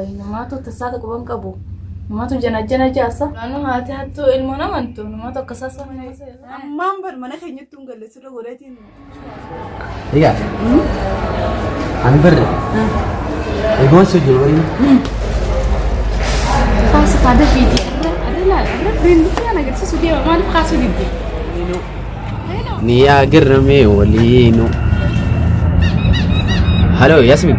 Wallaahi numaatu tasaata quban qabu. Numaatu jana jana jaasa. Naannoo haati hattuu ilmoo namantu numaatu akka sasa. Ammaan bar mana keenyatti hin galle sirra godheetiin. Egaa ani barre eegoon si jiru wayii Kaasa kaada fiiti. Arra laal arra friendii kana agarsiisu deema maaliif kaasuu didde? Ni yaa garramee waliinu. Halo Yasmin.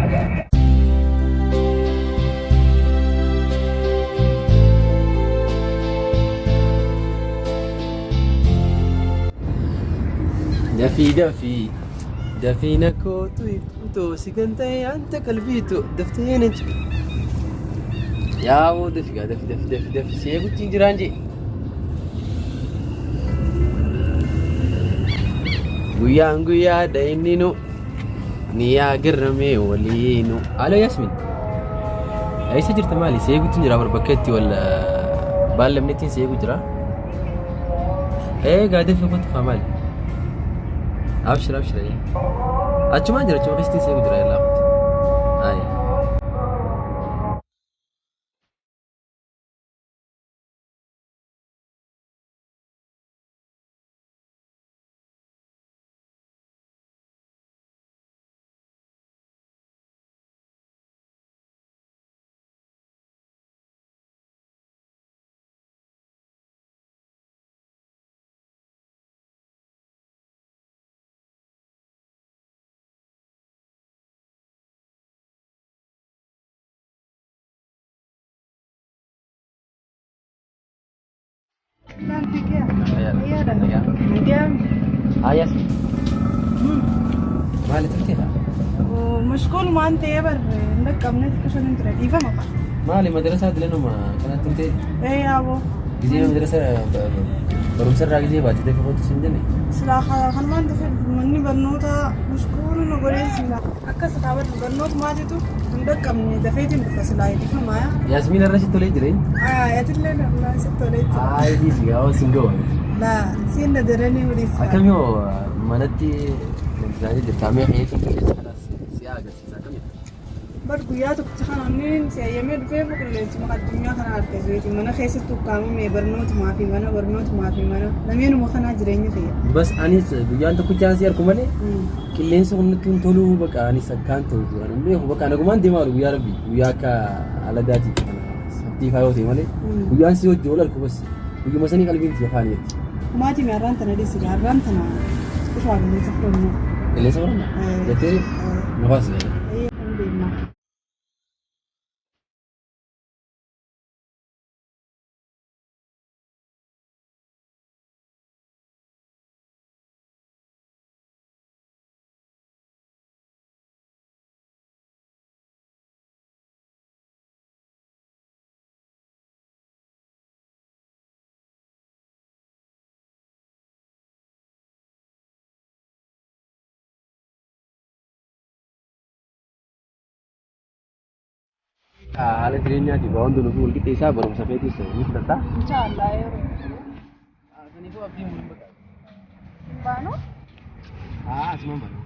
Dafii dafii dafii na kootu iftuutoo si kan ta'e anta qalbiitu daftee na Yaa boo dafi gaa dafi dafi dafi dafi si eegutti hin jiraan jee. Guyyaan guyyaadha inni nu ni yaa garramee waliinu. Alo Yasmin. Eessa jirta maali? Si eegutti hin jira bar bakka itti wal baallamnettiin si eegu jira. Ee gaa dafi kottu kaa maali? Abshir abshir. Achumaan jira achuma keessatti si eegu jira yallaa kottu. Ayi. Haa Yasmin. Maali turte kaa? Mashkuul waan ta'ee bar hin dhaqqabne xiqqoo shanin ture dhiifama fa'a. Maali madarasaa dilanuma kana turte? Ee yaaboo. Gizee madrasa barumsa irraa gizee baate dafii kootu siin jenne. Silaa kanumaan dafee dhufu manni barnootaa mashkuula nu godhee silaa akka silaa bar barnoota maatiitu hin dhaqqabne dafeetiin dhufa silaa dhiifama yaa. Yaasmiin irra sitti tolee jireen. Atillee lallaa sitti tolee jira. Ayi dhiisi gaa siin ga'u. Laa siin na daranii waliin. Akkam yoo manatti namtisaanii jirta mee keetii qilleensa kanaas si agarsiisa akkam jetta. Bar guyyaa tokkicha kana onneen si hayyamee dhufee qilleensuma addunyaa kana argatuuti mana keessatti ukkaamame barnootumaa fi mana barnootumaa fi mana lameenuma kanaa jireenya kiyya. Bas anis guyyaan tokkichaan si arku malee qilleensi kun nutti hin toluu baqa anis akkaan ta'u jiran hin beeku baqa nagumaan deemaa oolu guyyaa rabbi guyyaa akka alagaatiif kana sabtii faa yoo ta'e malee guyyaan si hojii ol arku bas guyyuma sanii qalbiin tiyya faani jetti. Maatii mi har'aan tana dhiisi har'aan tana xiqqoo qilleensa fudhannu. Qilleensa fudhanna? Jettee nufaas Haala jireenyaatiif waa hundi nuuf wal qixxeessaa barumsa keetis ni fudhatta. Inshaallah yeroo. Saniifuu abdiin mul'in bakka. Baanu? Haa asumaan baanu.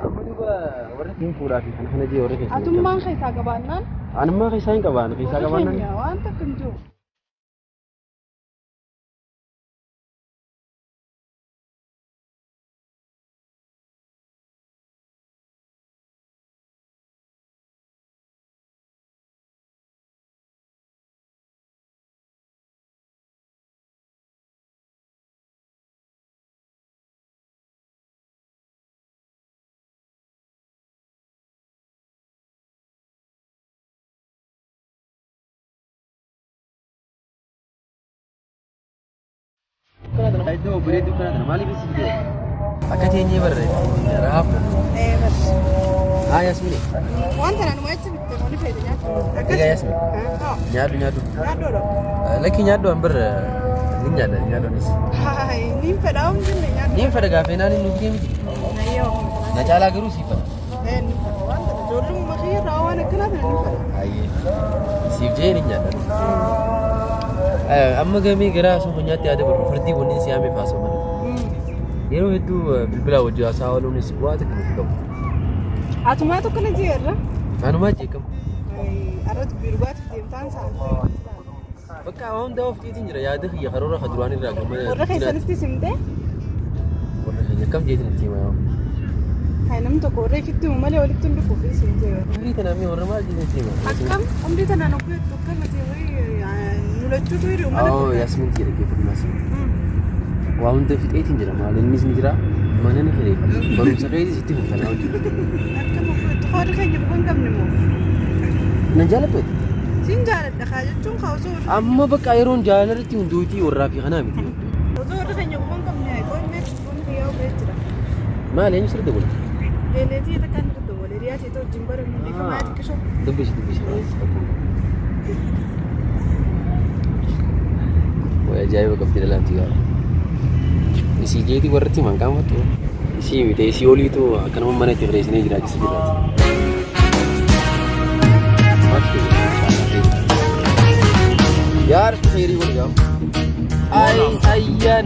Amma duuba warri siin fuudhaa fi kana kana jee warri keessan. Atummaan keessaa qabaannaan. Anummaa keessaa hin qabaan keessaa qabaannaan. Keenya waan takka hin jiru. Iddoo bareedduu kana tana maaliif si fide? Akka teenyee barre rahaa fudhannu. Ee bar. Haa Yasmini. Waan tana numa achi bitte moo ni feete nyaachuu? Egaa Yasmin. Nyaadhu nyaadhu. Nyaadhoodha. Lakki nyaadhu an barre ni nyaadha nyaadhu anis. Hayi niin fedhaa hundi illee nyaadhu. Niin fedha gaafa enaan inni nuuf miti. Nayyoo. Na caalaa garuu siif fedha. Ee niin fedha waan tana ijoollummaa kiyya irraa waan akkanaa tana niin fedha. Hayyee. Siif jee ni nyaadha. Amma gamee gara sokonyaatti yaada barru fardii wanni si yaame faasoo mana. Yeroo hedduu bilbilaa wajjin haasaa ooluunis bu'aa takka nuuf qabu. Atumaa tokko na jeerra. Anumaa jeeqamu. Arra dubbii dhugaatiif deemtaan sa'a. Bakka waan hundaa of keetiin jira yaada kiyya karoora ka duraan irraa gamana. Warra keessanitti simtee Warra keenya akkam jeetiin itti himaa yoo. Hai namni tokko warra ifitti himu malee walitti hin dhufuuf isin jee. Umrii tanaa mee warra maal jeetiin itti himaa? Akkam umrii tanaan ogguu hedduu akkam ati wayii nu lachuutu hiriyu mana Oo Yaasmin tiyya dhaggeeffadhu maas. Waa hunda fixeetiin jira maal innis ni jira mana ni kireeffadha. Barumsa keetis itti fuftanaa hojii. Akkam ogguu hedduu horii keenya quba hin qabne moo? Nan jaalattu ati? Siin jaaladha kaa jechuun kaa osoo warri Amma bakka yeroon jaalala irratti hunduutii warraa fi kanaa miti. Osoo warri keenya quba hin qabne qoonni qoonni kiyyaa obee jira. Maal eenyu sirri dabala? Beeleetii takka inni daddawwale hiriyaa ta'e wajjin barannu dhiifamaa xiqqisho. Dubbisi dubbisi. Way ajaa'iba qabdi dhalaan tiyyaa. Isii jeetii warratti himan qaamatu. Isii miti isii oliitu akkanuma mana itti kireessinee jiraachisa jiraati. Yaar khairii godhi yaa. Ay ayyaan.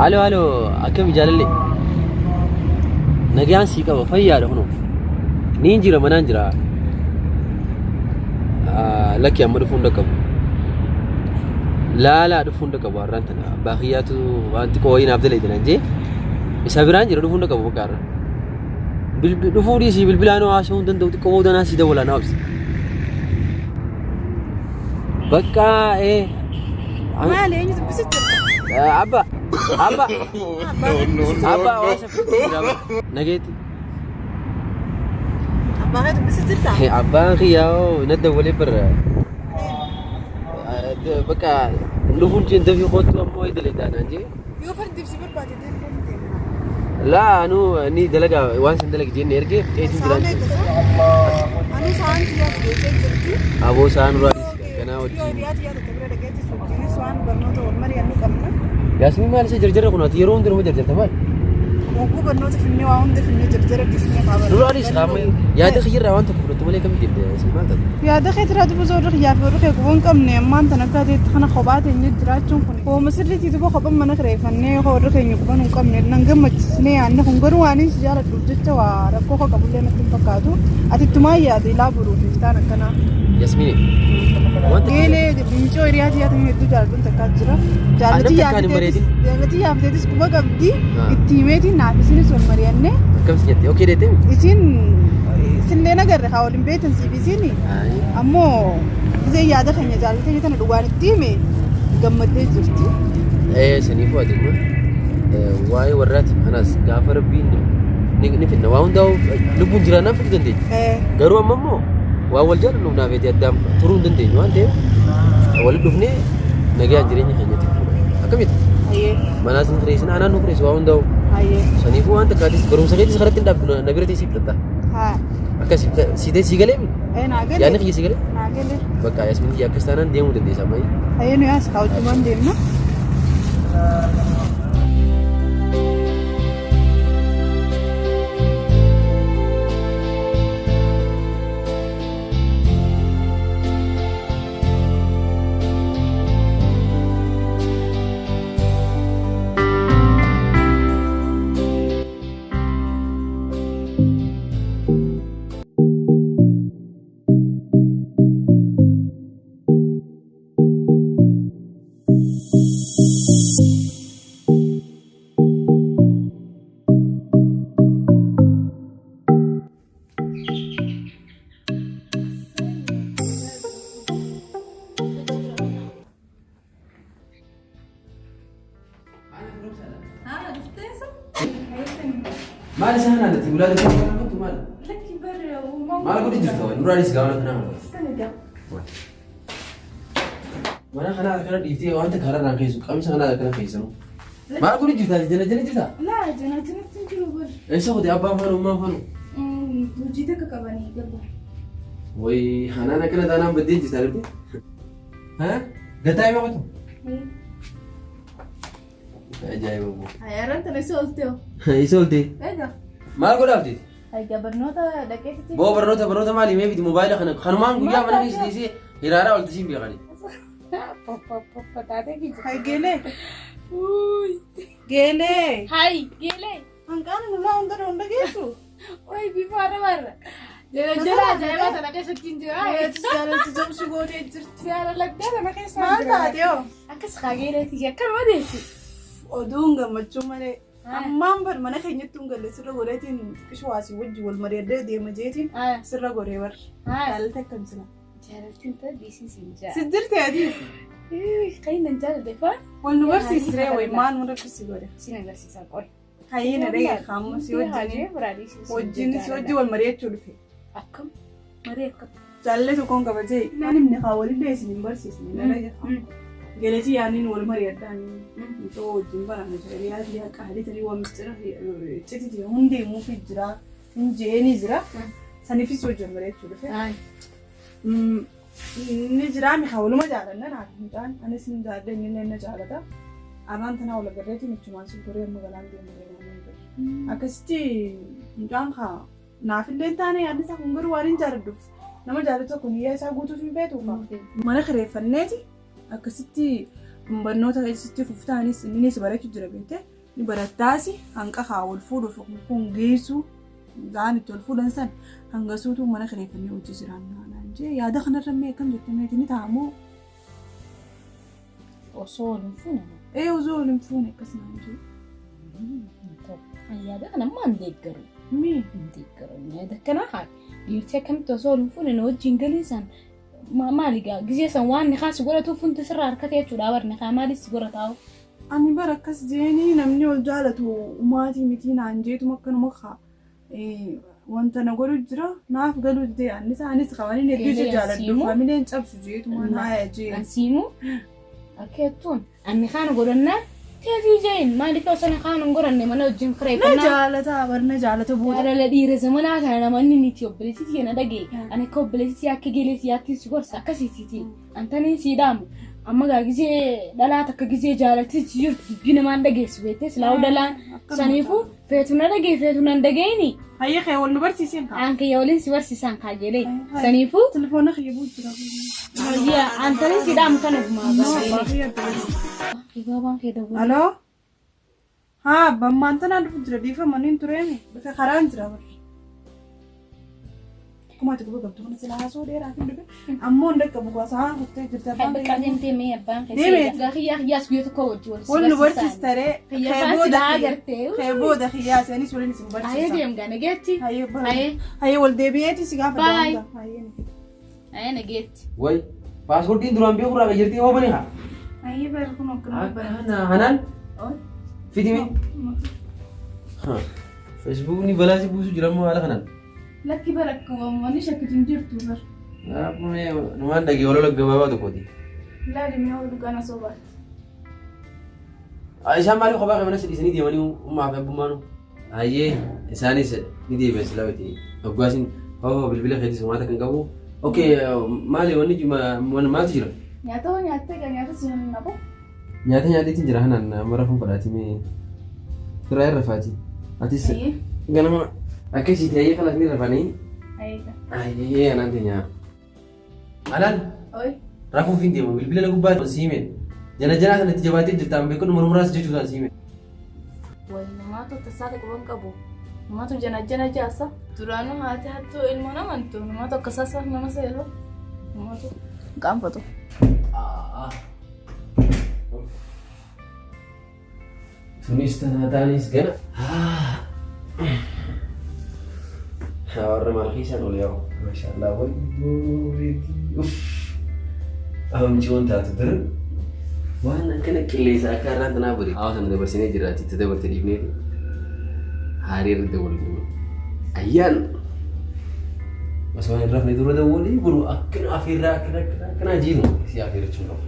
Alo alo akkami jaalalle. Nagaan sii qaba fayyaadha kunoo. Niin jira manaan jira. Lakki amma dhufuu hin dhaqqabu. Laalaa dhufuu hin dhaqqabu har'aan tana. Abbaa kiyyaatu waan xiqqoo wayii naaf dalagde naan jee. Isa biraan jira dhufuu hin dhaqqabu bakka har'a. Dhufuu dhiisii bilbilaan haasa'uu hin danda'u xiqqoo booda naa sii dawwalaa naa obsi. Bakka ee. Maali eenyu dubbisitti jirta? Abba abba abba waan saffisitti jira nageetti. Abbaa kee dubbisi jirta? Abbaan kiyyaa hoo na dawwalee barra. Bakka dhufuun jeen dafii kootu ammoo wayi dalagaa naan jee. Yoo fardiif si barbaade deemtee ni deemna. Laa anuu ni dalagaa waan san dalagi jenne ergee fixeetiin Sa'aan jiraan. eeggata. Anuu sa'aan xiyyaa geessee jirti. Aboo sa'aan duraa ganaa Yoo wajjin. hiriyaa xiyyaa takka bira dhaqeetti wajjinis waan barnoota wal mari'annu qabna. Yaasmin maal isa jarjarra kun ati yeroo hunda nama jarjarta maal? Hogguu barnoota finnee waa hunda finnee jarjara dhiisnee haa barnoota. Duraanis qaama yaada kiyyarraa waan tokko fudhattu malee kamitti deemte Yaasmin maal taate? Yaada kee tiraa duba osoo warra kiyyaa fi warra kee quba hin qabne ammaan tan akka ateetti kana kophaa teenyee jiraachuun kun hooma sirriitii duba kophan mana kireeffannee yoo warra keenya quban hin qabne nan gammachisnee yaadne kun garuu waan si jaaladhuuf jecha waa rakkoo koo qabullee natti hin fakkaatu ati ittumaan yaade ilaa boruuf iftaan akkanaa. Yasmini. Wanta Geelee miicoo hiriyaa tiyyaa tanii hedduu jaaladhuun takkaa jira. Anam takkaan hin bareedin. Jaalatii yaafteetis quba qabdi. Ah. Itti himeetiin naaf isinis wal mari'annee Akkam si jette? Okee deettee miti? isin isinlee nagarre haa waliin beektan siif isin ammoo gisee yaada keenya jaalatee tana dhugaan itti hime gammaddee jirti. Ee saniifuu ati immoo waa'ee warraati kanaas gaafa rabbiin ni fidna waa hundaa lubbuun jiraannaan fiduu dandeenya. Garuu amma immoo waan wal jaallannuuf naaf eeti addaan turuu hin dandeenyu waan ta'eef walitti dhufnee nagaan jireenya keenya itti fufuudha. Akkamitti? Hayyee. Manaas hin kireessin anaan nu kireessu waa hundaa'u. Hayyee. Saniifuu waan takkaatis barumsa keetis karatti hin dhaabdu na bira teessee fixatta. Haa. Akkas si ta'e si galee mi? Ee naa galee. Yaadni kiyya si galee? Naa galee. Bakka Yaasmin kiyya akkas taanaan deemuu dandeessa ammayyi. Hayyee nu yaas haa wajjumaan deemna. Maal isaan alatti bulaa jirtu maal? Maal godhi jirta wayi nuraanis gaafana kanaa. Mana kana akkana dhiiftee wanta karaa irraan keessu qamisa kana akkana keessanu. Maal godhi jirta jala jala jirta? Laa jala jalatti hin jiru bar. Eessa qote abbaan faanu ummaan faanu? Hojii takka qabanii gabba. Wayi hanaan akkana taanaan baddee jirta gartee? Ha? Gataa hima qotu? Ajaa'iba boo. Ayyaaraan tana isa ooltee hoo? Isa ooltee? Egaa. Maal godhaaf jeeti? Egaa barnoota dhaqeetitti. Boo barnoota barnoota maali mee fidi moobaayila kana kanumaan guyyaa mana keessa teessee hiraaraa olti siin beekani. Poppa taatee fi Hay geelee. Geelee. Hay geelee. Hanqaana nulaa hunda hunda geessu. Way bifa arra. Jala jala ajaa'ibaa tana keessatti hin jira. Jaalatti jabsu gootee jirti. Jaalalladdaa tana keessa Maal taate hoo? Akkas kaageeleeti akkana odeessi. Oduun gammachuu malee. Ammaan bar mana keenyatti hin galle sirra goreetiin xiqqishu waasii wajji wal mari'adhee deema jeetiin sirra goree bar. Jaalatti akkam sila. Jaalaltiin ta'e dhiisiin siin jaa. Si jirti atiis. Kan nan jaaladhe faan. Wal nu barsiisiree wayi maal nu rakkisi godhe. Siin agarsiisa qoy. Hayyee na dhagaye kaammoo si wajjin. Wajjin si wajji wal mari'achuu dhufe. Akkam marii akkam. Jaalallee tokkoon kabajee naan himne haa walillee isin hin barsiisne na dhagaye. Galeetii yaaniin wal mari'adhaan mucoo wajjin barame jedhanii yaadni qaalii tarii waan mistira cititi hundee muufi jira hin jeeni jira saniifis wajjin mari'achuu dhufe. Inni jira mi haa waluma jaalanna naaf mucaan anis hin jaalladhe inni illee na jaalata. Arraan tanaa wal agarreetiin ichumaan si goree amma galaan deemu deemu. Akkasitti mucaan haa naaf illee hin taane yaadni isaa kun garuu waan hin jaalladhuuf nama jaallatu tokko niyyaa isaa guutuuf hin feetu. Mana kireeffanneeti akkasitti barnoota keessatti fuftaanis innis barachuu jira beekte ni barattaasi hanqa haa wal fuudhuuf kun geessu ga'an itti wal fuudhan san hanga suutuu mana kireeffannee hojii jiraannaa naan jee yaada kanarra mee akkam jette meeti ni ta'amoo Osoo wal hin fuune. Ee osoo wal hin fuune akkas naan jee. Yaada kana ammaa hin deeggaru. Mee Hin deeggaru. Yaada kana haa dhiirti akkamitti osoo wal hin fuune na wajjin galii san maali gaa gizee san waan ni kaasi godhatuuf hundi sirraa harkate jechuudha barni kaa maalis si godhataa. Ani bara akkas jeenii namni ol jaalatu umaatii mitii naan jeetuma akkanuma kaa wanta na godhu jira naaf galuu didee annis anis qabaniin hedduu isa jaaladhu familiin cabsu jeetuma naaya jee. Ansiimu akka jettuun anni kaan godhannaa teetii jeen maaliif osoo na kaan hin godhanne mana wajjin Na kireeffannaa. jaalata bar na jaalata booda. Jaalala dhiira zamanaa kana namoonni niti obboleettii na dhagaye ani akka obboleettii akka geleetii yaatti si gorsa akkasiiti antaniin sii dhaamu amma gaa gizee dhalaa takka gizee jaalalti jirtu dubbii namaan dhageessu beektee silaa'uu dhalaan saniifuu feetu na dhagaye feetu nan dhagayini Hayyee kee wal nu barsiiseen kaa. aan kiyya waliin si barsiisaan kaa jedhee saniifuu Telefoona kiyya buu jira. Hayya antaniin si dhaamu kana gumaa baay'ee. Baabaan kee dawwala. Aloo. Haa bammaan tanaan dhufu jira dhiifama niin tureemi bakka karaan jira bar. Akkuma ati quba qabdu kana sila haasoo dheeraa fi dhufe ammoo hin dhaqqabu gosa kuttee jirti abbaan Bakka deemtee mee abbaan kee Deeme. Gaa kiyyaa kiyyaas guyyaa tokko wajji wal si Wal nu barsiisaan. barsiistaree Kiyya faan silaa agartee. kee booda kiyyaas anis waliin isin Ayee barsiisa. deem gaa nageetti. Hayyee bara. Ayee. Hayyee wal deebi'eeti si gaafa Bye. daawwata. Hayyee. Ayee nageetti. Way paaspoortiin duraan beeku irraa qayyartee hoo bane haa. Ayee bara kun akkana bara. Akkana hanaan fidime. Feesbuukni balaa si buusu jira moo haala kanaan. Lakki bara akkuma wanni shakkitu hin jirtu bara. Numaan dhagee walola gabaabaa tokkooti. Laali mi'a ol dhugaan osoo baate. Isaan maaliif kophaa mana si dhiisanii deemanii ummaa fi abbummaanu? Hayyee isaanis ni deebi'an silaa miti. Hoggaasin hoo bilbila keetis homaata kan qabu. Okay maali wanni maaltu jira? Nyaata hoo nyaattee gaa nyaata si hin nabu. Nyaata nyaateetiin jira hanaan amma rafuun fadhaati mee firaa irra faati. Atis Ayyee. ganama akkasii ta'ee kanas ni rafanii. Ayee gaa. Ayyee anaan teenya. Alaan Oi. rafuuf hin deemu bilbila na gubbaa siime. Jana janaa sanatti jabaatee jirta an beeku murmuraas jechuudhaan siime. Way namaatu tasaa quban qabu. Namaatu jana jana jaasa. Duraanuu haati hattuu ilmoo namantu. Namaatu akka sasa nama seelu. Namaatu qaanfatu. Tunis tanaa taanis gana. Warra maal keessaan ol yaa'u. Maashaallah wayyoo uff. Amciyoon taatu dura waan akkana qilleensa akka har'aan tanaa bari. Hawa sana dabarsinee jiraati itti dabarte dhiifneeti. Haarii irra dawwaluu. Ayyaan. Osoo hin rafne dura dawwalii boru akkana afeerraa akkana akkana akkana jiinu si afeerachuu qabu.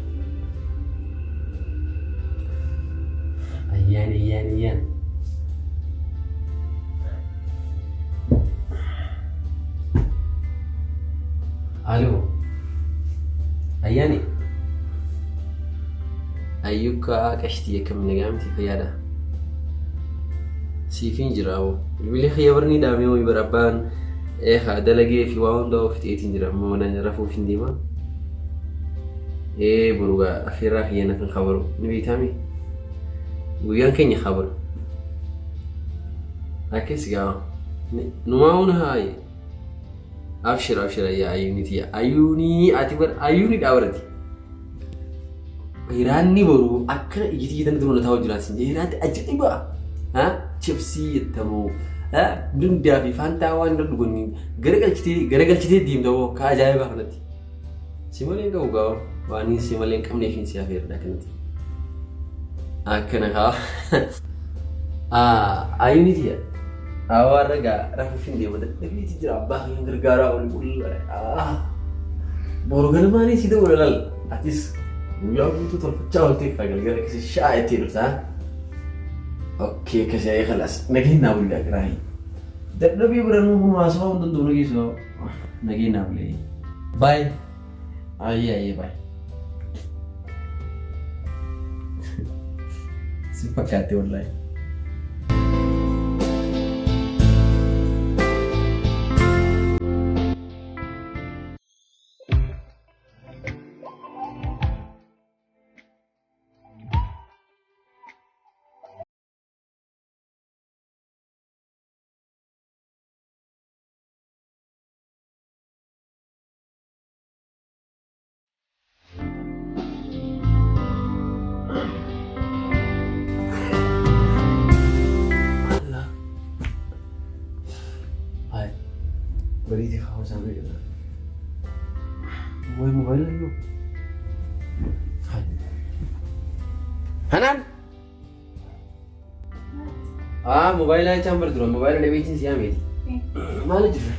Ayyaan ayyaan ayyaan. Aloo. Ayyaani. Ayyuka qashtii akkam nagaa miti fayyaadha. Siifin jira hoo. Bilbilli kiyya barni dhaamee ho'i bara abbaan eegaa dalagee fi waa hundaa of ta'eetiin jira amma mana rafuuf hin deema. Ee boru gaa afeerraa kiyya kan kabaru ni beektaami. Guyyaan keenya kabaru. Akkas gaa numaa huna haayi. Abshir abshir ayyaa ayyuuniti ayyuunii ati bar ayyuunii dhaabarati. Hiraanni boru akkana ijji tiyya dura na taa'u jira sin hiraanni ajaa'iba. Ha chipsii jettamoo dundaa fi faantaa waan irra dhuganii garagalchitee deemta moo ka ajaa'ibaa kanatti. Si malee hin qabu gaa waan si malee hin qabneef hin si afeerra kanatti. Akkana kaa. Ayyuunii tiyya. Awaarra gaa rafuuf hin deemu dadhabeeti jira abbaa kan gargaaraa oli qulla. Boru galmaanii si ta'uu lal atis guyyaa guutuu tolfachaa ooltee kaa galgala keessa sha'a itti dhuftaa. Okay akkasii ayee kalaas nageen naa bullee agiraahi. Dadhabee bira nuu kun haasawaa hin danda'u nageessoo nageen naa bullee. Baay'ee. Ayyee ayyee baay'ee. Si fakkaate wallaahi. Allah. Hai. Bariitii hawaasaa beekna. Wayi mobaayila yoo. Hai. Hanaan. Ah, mobaayila jechaan bar dura mobaayila dhabeetiin si yaameeti. Maal jirta?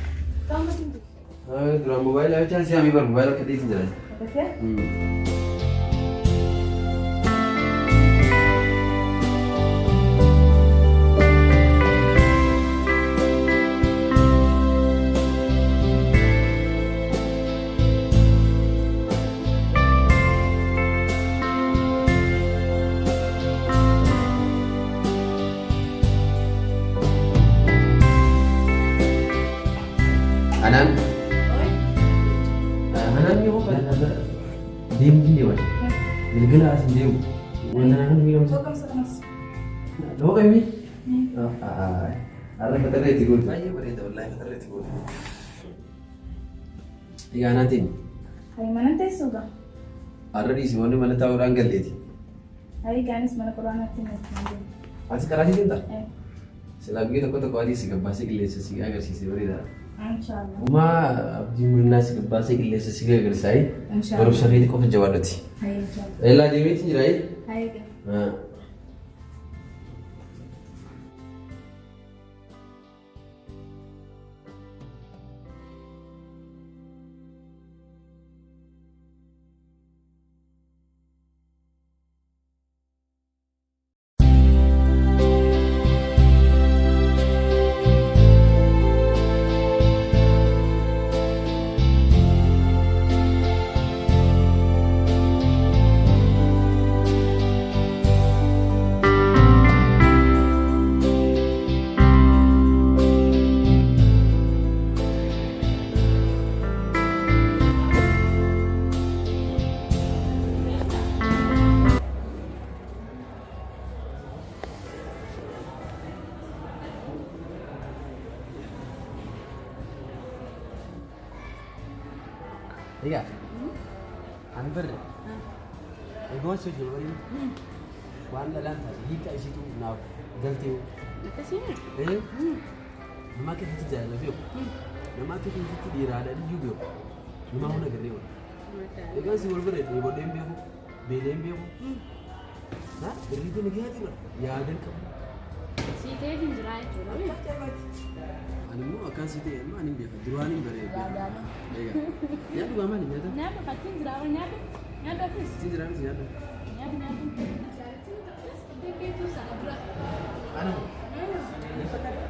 Duraan mobaayila jechaan si yaamee bar mobaayila akka ta'eetiin jira. Anaan. Anaan yoo deemu hin deeman. Galgala as hin deemu. Wanta naan miidhamsa. Loo qabmi. Har'a fatarree itti gootu. Baay'ee bareeda wallaahi fatarree itti gootu. Egaa anaan teenya. Hayi mana teessoo gaa. Har'a dhiisi wanni mana taa'uudhaan galleeti. Hayi gaanis mana quraanaatti natti. Ati karaa deemta? Silaa guyyaa tokko tokko adii si gabbaasee qilleensa si agarsiise bareeda. Inshallah. Uumaa abdii murnaa si gabbaasee qilleensa si agarsiisa. Inshallah. Barumsa keetii qofa jabaadhuti. Hayi inshallah. Eelaa deemeetiin jira. Hayi gaa. Egaa ani barre eegoon si hojii waliin waan dhalaan taate hiika isiitu naaf galtee Akkasii. Nama akka keetti jaalala beeku nama akka keetti dhiiraadha iyyuu beeku nama hunda garree wal eegaan si wal bare dheebodheen beeku beeleen beeku hirriiba nagayaatii bara yaadan qabu. Sii ta'ee hin jiraa jechuudha. Ani immoo akkaan si ta'e amma ani hin beeku duraan hin bare beeku. Egaa nyaadhu gaa maali nyaata? Nyaadhu fakkiin jiraa nyaadhu. Nyaadhu atis. Siin jiraa miti nyaadhu. Nyaadhu nyaadhu. Beektuu sana dura. Ana ni fakkaata.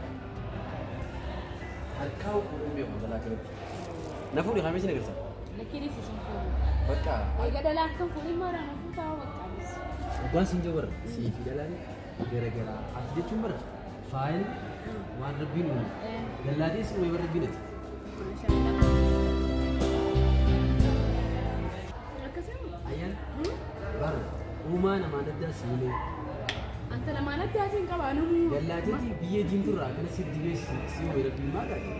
Harkaa fuudhee beeku balaa kanatti. Na fuudhi kaamee sin agarsiisa. Lakkiin isiin fuudhu. Bakka Egaa dhalaa akkam fuudhin maraa na fuutaa waqqaanis. Dhugaan siin jiru bara sii fi dhalaan garagaraa ati jechuun bara faayil waan rabbiin uume gallaatee si uume bara rabbiin ati. Akkasuma. Ayyaana Gumaa namaan addaa si malee. Anta namaan addaatiin qabaa namuu. Dallaateeti biyyee diimtuurraa akkana si dibee si uume rabbiin maal taate?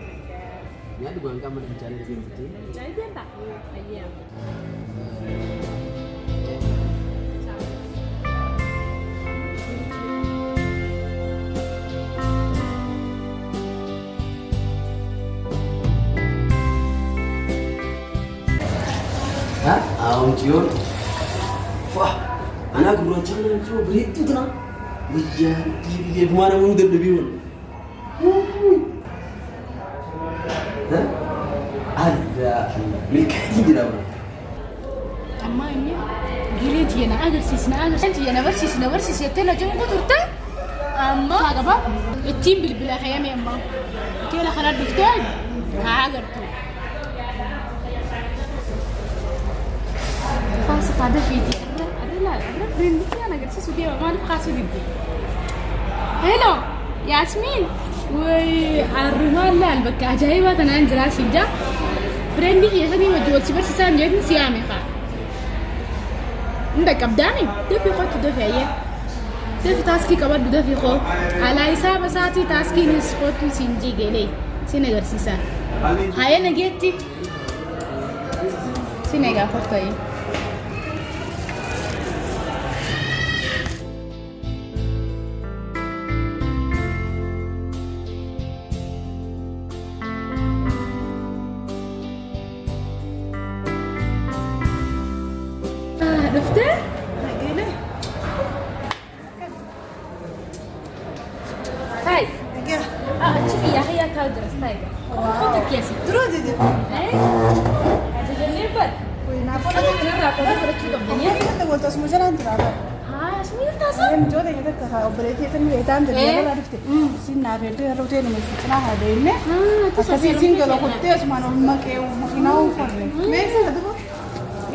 Nyaadhu gaan qaama mana fincaanii dhaqee dhuftee. Fincaanii deemtaa? Ayyaa. Aawun ciyoon. Faa. Anaa gurraacha kana ciyoo bareedduu tana. Guyyaa biyyee gumaa namoonni dadhabii wal. Allah milkaa'ina jira bara. Ammaa inni gilee tiyya na agarsiisi na agarsiisi tiyya na barsiisi na barsiisi jettee na cinqu turte amma qaba ittiin bilbila ka'eeme amma hoteela kana dhuftee haa agartu. Kaasa kaa dafiiti irra irra laala irra firenditti na agarsiisu deema maaliif kaasuu didde? Hello Yaasmiin way arrumaan laal bakka ajaa'ibaa tanaan jiraa siin jaa fireendii kiyya sanii wajji wal si barsiisaan jeetin si yaame kaa. Hin qabdaami dafii kottu dafii ayyee. Dafi taaskii qabadhu dafii koo. Alaa isaa basaatii taaskiinis kottu siin jigelee sin agarsiisa. Haaya nageetti. Sin egaa kottu ayyee. Dhuftee? Nageelee. Hai. Nagee. Achi biyyaa kiyyaa taa'u jira staayi. Kottu keessa. Duroo jijjiirra. Ajajannee bar. Naaf Qola kanarraa qola fudhachuu qabdanii. Wanta osuma jalaan jira. Haa, asuma jirtaasaa? Mijoota inni takka haa obboleettii keessan beektaan jira yeroo dhufte. Isin naaf hedduu yeroo ta'e nama cinaa haa deemne. Akkasii isin gala kuttee asumaan ol maqee makiinaa ol korre. Mee isa dhufu?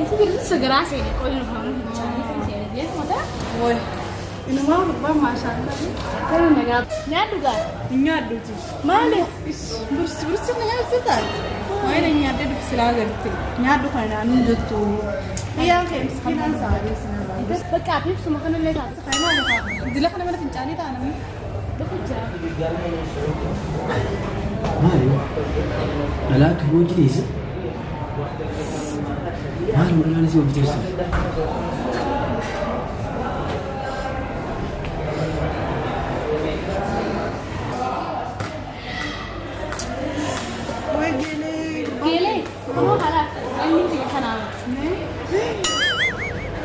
Isa jirtu sagaraa seene qola nufaan seene jechuudha. Woy. Inumaa gurbaan maashaallah. Kana nagaa. Nyaadhu gaa. Hin nyaadhuuti. Maali? Bursi bursi na nyaachisa taate. Waa'ee na nyaadhee dhufu silaa garte. Nyaadhu kana naannoo jettu. Biyyaan kee miskiinaan saalee sinarraa. Bakka ibsuma kanallee taate. Dila kana mana fincaanii ta'a namni. Dhufu jira. Maali? Dhalaatu hojii teessa? Maali dhalaan isii hojii teessa? Wayi geelee. Geelee. Kunoo kanaaf inni biyya kanaa.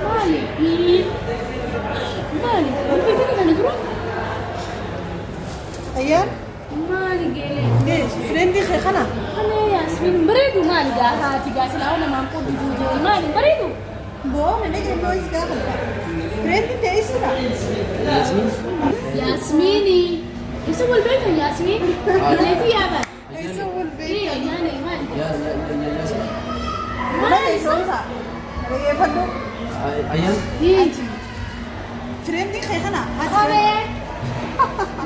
Maali? Maali? Ulfeetiin kana dura? Ayyaan. Maali geelee? Fireendii kee kana. Kana Yaasmiin bareedu maali gaa haati gaa silaa namaan qoddu duujeeti maali bareedu? Boo mana jennoo is gaafa. Fireendii ta'e isudha. Yaasmiin? Yaasmiini. Isa wal beekan Yaasmiin? Geeleefi yaaban. Isa wal Ee beekan. ayyaana maali? Yaasmiin? Mana isoosa. Dhaggeeffadhu. Ayyaan? Fireendii kee kana. Kophee.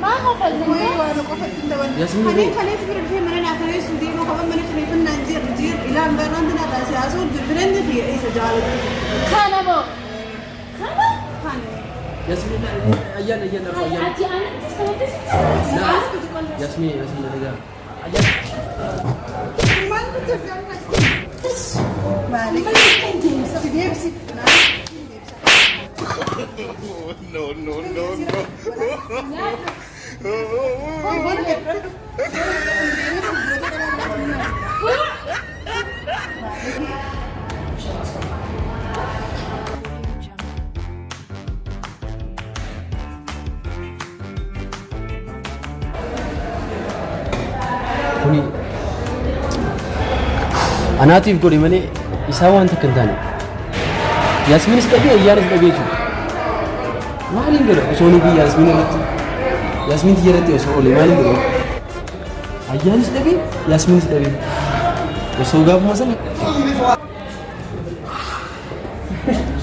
Maa kofaltee? Wayi waan qofatti hin daballe. Yaasmiin Kanneen bee. kaleessa bira dhufee mana naa kaleessu deemuu qaban mana kireeffannaan jiru jiru ilaan barraan tanaa taasisuu jiru fireendii kee isa jaallattu. Kana moo? Kana? Kana. Yaasmiin ayyaan ayyaan ayyaan. Ati anatti sanatti Yaasmiin Yaasmiin ayyaan. Ayyaan. Maal gochuuf jaallattu? Maali? Si deebisi. No, no, no, no. Kuni anaatiif godhe malee isaa waan takka hin taane. Yaasmiinis dhabee ayyaanis dhabee jechuudha. Maaliin godha osoo nuti Yaasmiin irratti Yaasmiin tiyya irratti osoo oole maaliin godha? Ayyaanis dhabee Yaasmiinis dhabee osoo gaafuma sana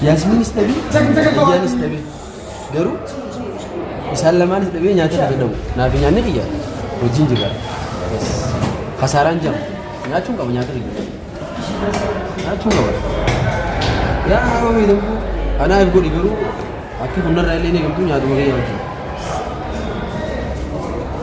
Yaasmiinis dhabee ayyaanis dhabee garuu isaan lamaanis dhabee nyaata kan jedhamu naaf nyaanni kiyya hojiin jira. Kasaaraan jira nyaachuun qaba nyaata kiyya nyaachuun qaba. Yaa miidhagu. Anaaf godhi garuu akka kunnarraa illee ni eegamtu nyaatuma kiyya wajjin.